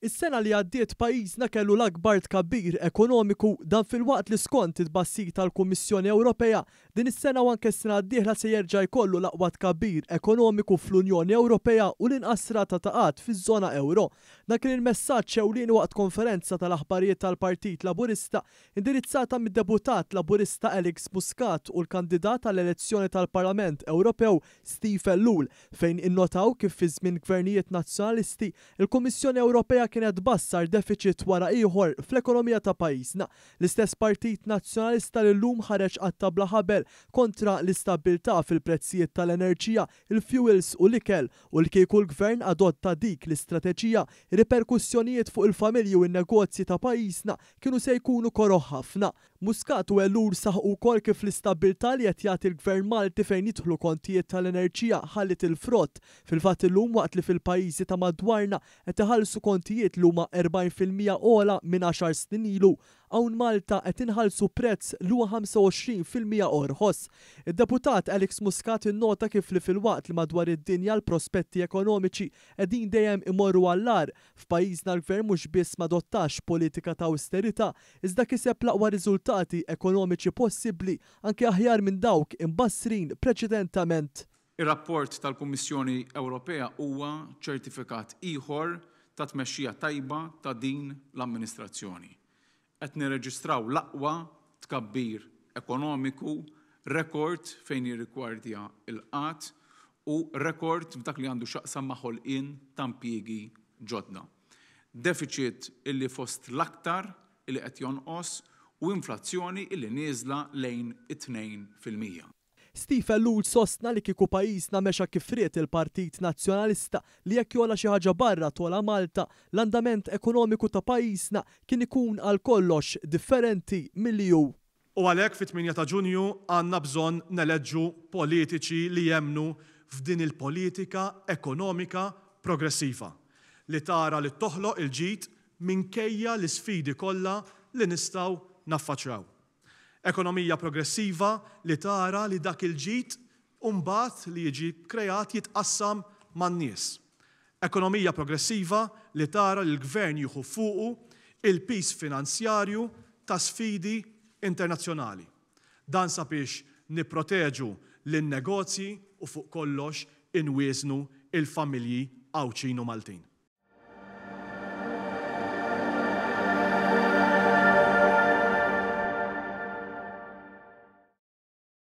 Is-sena li għaddiet pajjiżna kellu l-akbar tkabbir ekonomiku dan filwaqt li skont it-tbassir tal-Kummissjoni Ewropea, din is-sena u anke s-sena d-dieħla se jerġa' jkollu l-aqwa tkabbir ekonomiku fl-Unjoni Ewropea u l-inqas rata ta' qgħad fiż-żona ewro. Dan kien il-messaġġ ewlieni waqt konferenza tal-aħbarijiet tal-Partit Laburista indirizzata mid-Deputat Laburista Alex Muscat u l-kandidat għall-elezzjoni tal-Parlament Ewropew Steve Ellul fejn innotaw kif fi żmien gvernijiet Nazzjonalisti Il-Kummissjoni Ewropea kienet tbassar defiċit wara ieħor fl-ekonomija ta' pajjiżna. L-istess Partit Nazzjonalista li llum ħareġ qatta' bla ħabel kontra l-istabbiltà fil-prezzijiet tal-enerġija, il-fjuwils u l-ikel u li kieku l-Gvern adotta dik l-istrateġija, ir-riperkussjonijiet fuq il-familji u n-negozji ta' pajjiżna kienu se jkunu koroh ħafna. Muscat u Ellul saħqu wkoll kif l-istabbiltà li qed jagħti l-Gvern Malti fejn jidħlu kontijiet tal-enerġija ħalliet il-frott. Fil-fatt illum waqt li fil-pajjiżi ta' madwarna qed iħallsu kontijiet li huma 40% ogħla minn għaxar snin ilu, hawn Malta qed inħallsu prezz li huwa 25% orħos. Id-Deputat Alex Muscat innota kif li filwaqt li madwar id-dinja l-prospetti ekonomiċi qegħdin dejjem imorru għall-agħar, F'pajjiżna l-Gvern mhux biss m'adottax politika ta' awsterità, iżda kiseb l-aqwa riżultati ekonomiċi possibbli, anke aħjar minn dawk imbassrin preċedentament. Ir-rapport tal-Kummissjoni Ewropea huwa ċertifikat ieħor ta' tmexxija tajba ta' din l-amministrazzjoni. Qed nirreġistraw l-aqwa tkabbir ekonomiku, rekord fejn jirrigwardja l-qgħad u rekord f'dak li għandu x'jaqsam ma' ħolqien ta' impjiegi ġodda. Defiċit illi fost l-aktar illi qed jonqos u inflazzjoni illi nieżla lejn it-2%. Steve Ellul sostna li kieku pajjiżna mexa kif ried il-Partit Nazzjonalista li jekk jogħla xi ħaġa barra togħla Malta, l-andament ekonomiku ta' pajjiżna kien ikun għal kollox differenti milli hu. U għalhekk fit-tmienja ta' Ġunju għandna bżonn neleġġu politiċi li jemmnu f'din il-politika ekonomika progressiva li tara li toħloq il-ġid minkejja l-isfidi kollha li nistgħu naffaċċjaw. Ekonomija progressiva li tara li dak il-ġid mbagħad li jiġi kkreat jitqassam man-nies. Ekonomija progressiva li tara li l-Gvern jieħu fuqu il-piż finanzjarju ta' sfidi internazzjonali. Dan sabiex nipproteġu lin-negozji u fuq kollox inwieżnu l-familji Għawdxin u Maltin.